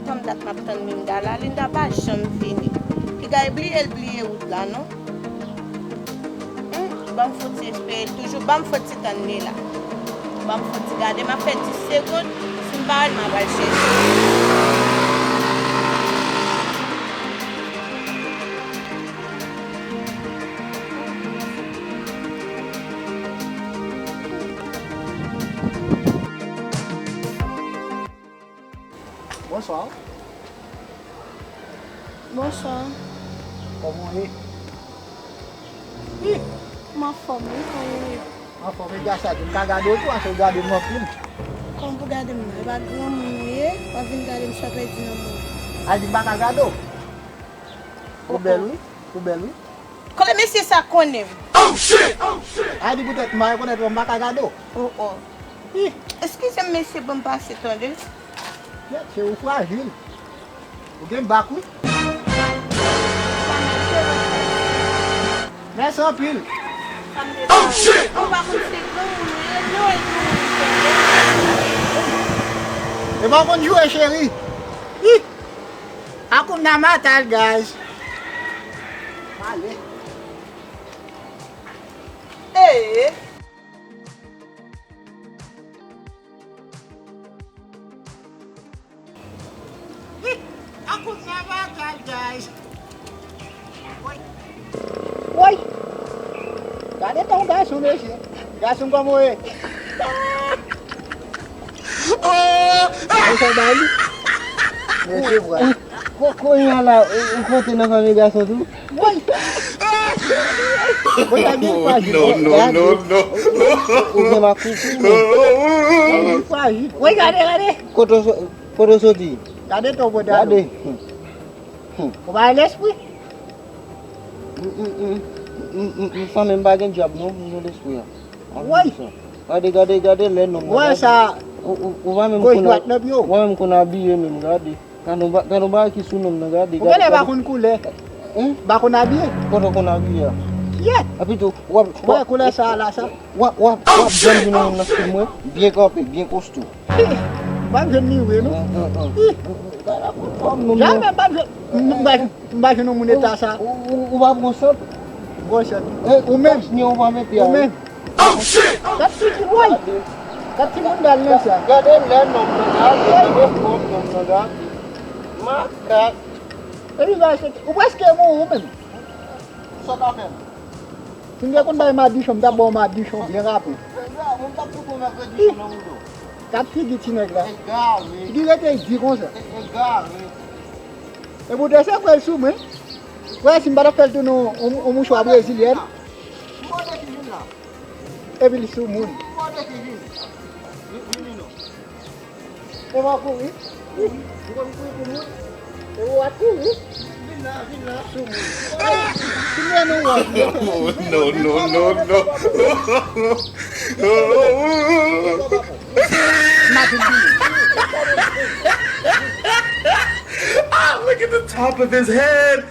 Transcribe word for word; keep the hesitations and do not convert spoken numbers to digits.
Fanm dat m ap tann Linda la, Linda pa janm vini. Piga e bliye l bliye wout la, non? Hmm, ban m fouti espere l toujou, ban m fouti tann li la. Ban m fouti gade, m ap fè dis segonn, si m pa wè l, m a pral chèche. Bonswa. Bonswa. Kòman w ye? Ih, m anfòm wi, kòman w ye? Anfòm, e gras a Dye, m ka gade w tou, paske w gade m anpil. Kòman pou gade m nan? E pa granmoun ou ye, w ap vin gade m sa w pèdi nan men w. A di m pa ka gade w? Ou bèl wi, ou bèl wi. Kote mesye sa konnen m? A di poutèt m pa rekonèt ou, m pa ka gade w. Oh, oh. Ih. Eskize m, mesye, ban m pase, tande. Kèt, se ou frajil. Ou gen bak, wi. Mèsi anpil. Ou pa konn se granmoun ou ye, non, e granmoun ou ye. E pa konn joure, cheri. Ih. Hakuna Matata, guys. Ale. Ee. Hakuna Matata, guys. Woy. Woy. Gade ton gason, mesye. Gason kòman w ye? Ou sa bay li? Mesye, vwa. Ko-, kounye a la, ou, ou konte nan fanmi gason tou? Woy! Woy, gade l frajil. No, no, no, no. Ou gen makoukou, men. Gade l frajil. Woy, gade, gade. Kote w so-, kote w soti? Gade ton bòda. Gade. Ou pa gen lespri? M, m, m, m, m, m, fanmi m pa gen djab, non, m gen lespri a. Woy! Gade, gade, gade lè nonm nan, gade. Wè sa. Ou, ou, ou pa menm konn a-, ou pa menm konn abiye menm, gade. Gade yon ba-, gade yon bagay ki sou nonm nan, gade, gade. Ou genlè pa konn koulè. Hein? Pa konn abiye. Kote w konn abiye a? Yè. Epi tou, w ap, wè koulè sa la sa. W ap, w ap, w ap janm vin yon nonm nan stil mwen, byen kanpe, byen kostou. M pa jwenn li vre, non. Hum, hum, hum. Ih. Gade konfòm nonm nan. Jamè m pa jwenn, m pa, m pa jwenn yon moun eta sa. Ou, ou, ou pa pran sant? Pran sant. Eh, ou menm. Kachnen ou pa mete a. Ou menm. Gad figi, woy! Gad ti moun dal nan sa. Gade lè nonm nan, gade, gade fòm nonm nan, gade. Makak. Epi va achte, ou prèske mouri ou menm. Sa w ka fè m? Si m te konn bay madichon, m t ap ba w madichon byen rapid. Mwen t ap fout ou mèkredi nan moudo. Gad figi ti nèg la. Egare. Figi rete di konsa. Egare. Epi w te se kwè l sou mwen. Kwè si m pa t ap fè l tounen yon, yon, yon mouchwa brezilyèn. Mwen te ki vin la. Epi li sou moun. Mwen te ki vin. Vin, vin, vin non. E w a kouri? Ou konn kouri pou moun? E w a kouri? Vin la, vin la. Sou moun. Ki mè nou w a? No, no, no, no. M ap vin vini. Ah, look at the top of his head.